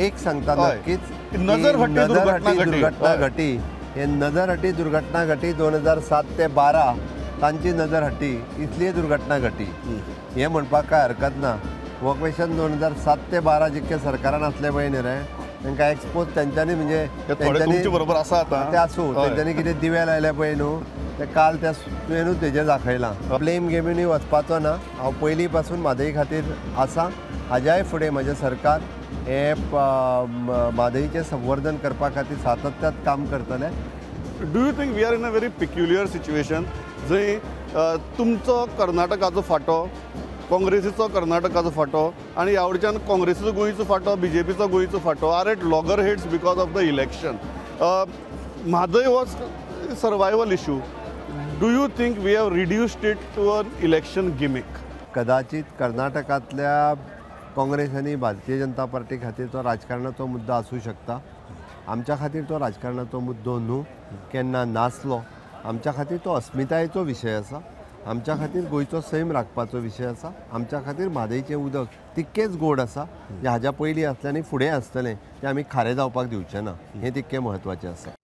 एक सांगता नक्कीच, नजर दुर्घटना घटी हे नजर हटी दुर्घटना घटी 2007 ते 12 तांची नजर हटी इतली दुर्घटना घटी हें म्हणपाक कांय हरकत ना. हो क्वेशन 2007 ते 12 जितके सरकारान आसले पळय न्ही रे तांकां एक्सपोज तेंच्यांनी म्हणजे तेंच्यांनी बरोबर आसा आतां ते आसूं तेंच्यांनी कितें दिवे लायले पळय न्हू ते काल त्या तुवेंनूच तेजेर दाखयलां. ब्लेम गेमीनूय वचपाचो ना. हांव पयलीं पासून म्हादय खातीर आसा. हाज्याय फुडें म्हजें सरकार हे म्हादयचें संवर्धन करपा खातीर सातत्यात काम करतलें. Do you think we are in a very peculiar situation जंय तुमचो कर्नाटकाचो फांटो, काँग्रेसीचो कर्नाटकाचो फांटो आनी ह्या वटेच्यान काँग्रेसीचो गोंयचो फांटो, बीजेपीचो गोंयचो फांटो are at loggerheads because of the election? Mhadei was survival issue. Do you think we have reduced it to an election gimmick? कदाचित कर्नाटकांतल्या काँग्रेस आनी भारतीय जनता पार्टी खातीर तो राजकारणाचो मुद्दो आसूं शकता. आमच्या खातीर तो राजकारणाचो मुद्दो न्हू, केन्ना नासलो. आमच्या खातीर तो अस्मितायेचो विशय आसा. आमच्या खातीर गोंयचो सैम राखपाचो विशय आसा. आमच्या खातीर म्हादयचें उदक तितकेंच गोड आसा जें हाज्या पयलीं आसलें आनी फुडें आसतलें, तें आमी खारें जावपाक दिवचें ना. हें तितकें म्हत्वाचें आसा.